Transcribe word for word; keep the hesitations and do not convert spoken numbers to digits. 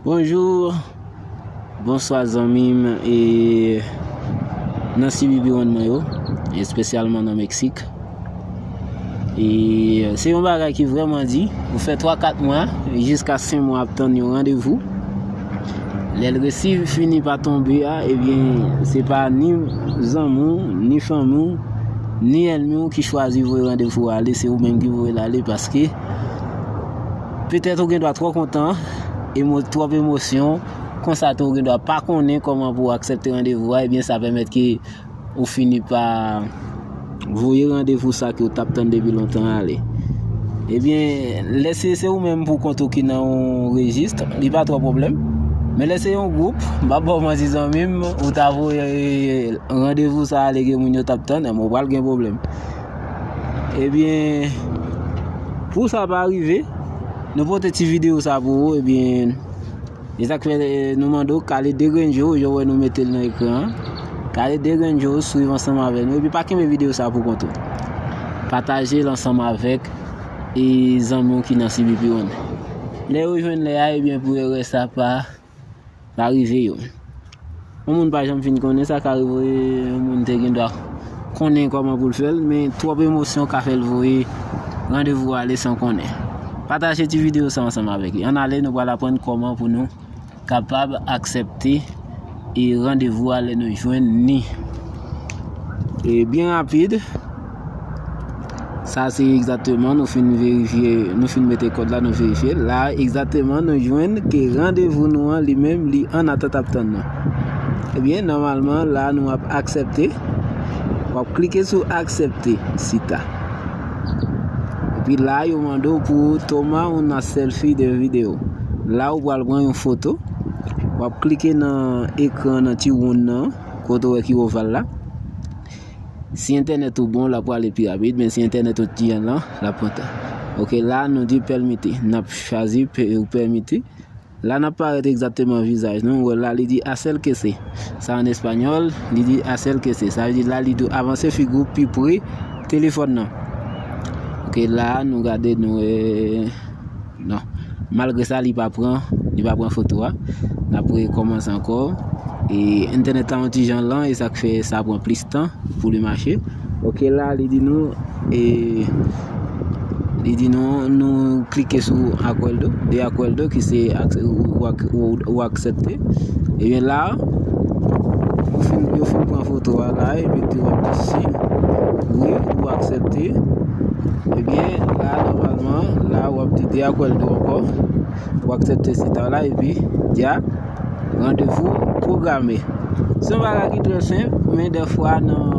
Bonjou, bonswa zanmi m e nan C B P One mwen yo, espesyalman nan Meksik. E se yon bagay ki vrèman di, ou fè twa kat mwa, jiska senk mwa ap tann yon randevou. Lè l resi fini pa tonbe a, ebyen, se pa ni zanmi w, ni fanmi w, ni ènmi w ki chwazi voye randevou a ale, se ou menm ki voye l ale, paske petèt ou gen dwa twò kontan, emo-, twòp emosyon, konsa tou ou gen dwa pa konnen kòman pou w aksepte randevou a, ebyen, sa pèmèt ke ou fini pa voye randevou sa ke w t ap tann depi lontan ale. Ebyen, lè se, se ou menm pou kont ou ki nan yon rejis, li pa twò pwoblèm. Men lè se yon gwoup, m ap ba w manti zanmi m, ou ta voye randevou sa ale ke moun yo t ap tann, men w pral gen pwoblèm. Ebyen, pou sa pa rive, nou pote ti videyo sa pou ou, ebyen, e sa k fè, eh, nou mande w kale de grenn je w, jan w wè nou mete l nan ekran an. Kale de grenn je w, swiv ansanm avèk nou. Epi pa kenbe videyo sa pou kont ou. Pataje l ansanm avèk, e, zanmi w ki nan C B P One. Lè yo jwenn lè a, ebyen, pou erè sa pa, pa rive yo. Yon moun pa janm fin konnen, sa ka rive yon moun te gen dwa konnen kòman pou l fè l, men twòp emosyon ka fè l voye randevou ale san konnen. Pataje ti videyo sa ansanm avèk li. Ann ale, nou pral aprann kòman pou nou kapab aksepte e randevou a lè nou jwenn ni. E byen rapid, sa se egzakteman, nou fin verifye, nou fin mete kòd la, nou verifye. La, egzakteman, nou jwenn ke randevou nou an, li menm, li an atant ap tann nou. Ebyen, nòmalman, la, nou ap aksepte. W ap klike sou aksepte, sita. Epi la, yo mande w pou toma una selfie de video. La, ou pral pran yon foto. W ap klike nan ekran nan ti wonn nan, kote w wè ki oval la. Si entènèt ou bon, l ap prale pi rapid, men si entènèt ou ti jan lan, l ap pran tan. Oke, la, nou di pèmite. N ap chwazi pè-, pèmite. La, n ap parèt egzakteman vizaj nou. Wè la, li di acérquese. Sa an espanyòl, li di acérquese. Sa vle di la, li di avanse figi w pi pre telefòn nan. Oke, la, nou gade, nou, eh, non. Malgre sa, li pa pran, li pa pran foto a. N ap rekòmanse ankò. E entènèt la yon ti jan lan, e sa k fè sa pran plis tan pou li mache. Oke, la, li di nou, e, li di nou, nou klike sou acuerdo, de acuerdo, ki se ak-, ou, ou ak-, ou, ou aksepte. Ebyen, la, ou fin, yo fin pran foto a la, epi di w ap di si, wi, ou aksepte. Ebyen, la, nòmalman, la, w ap di de acuerdo ankò. Ou aksepte sita la, epi, ya, randevou pwograme. Se yon bagay ki trè senp, men dèfwa nan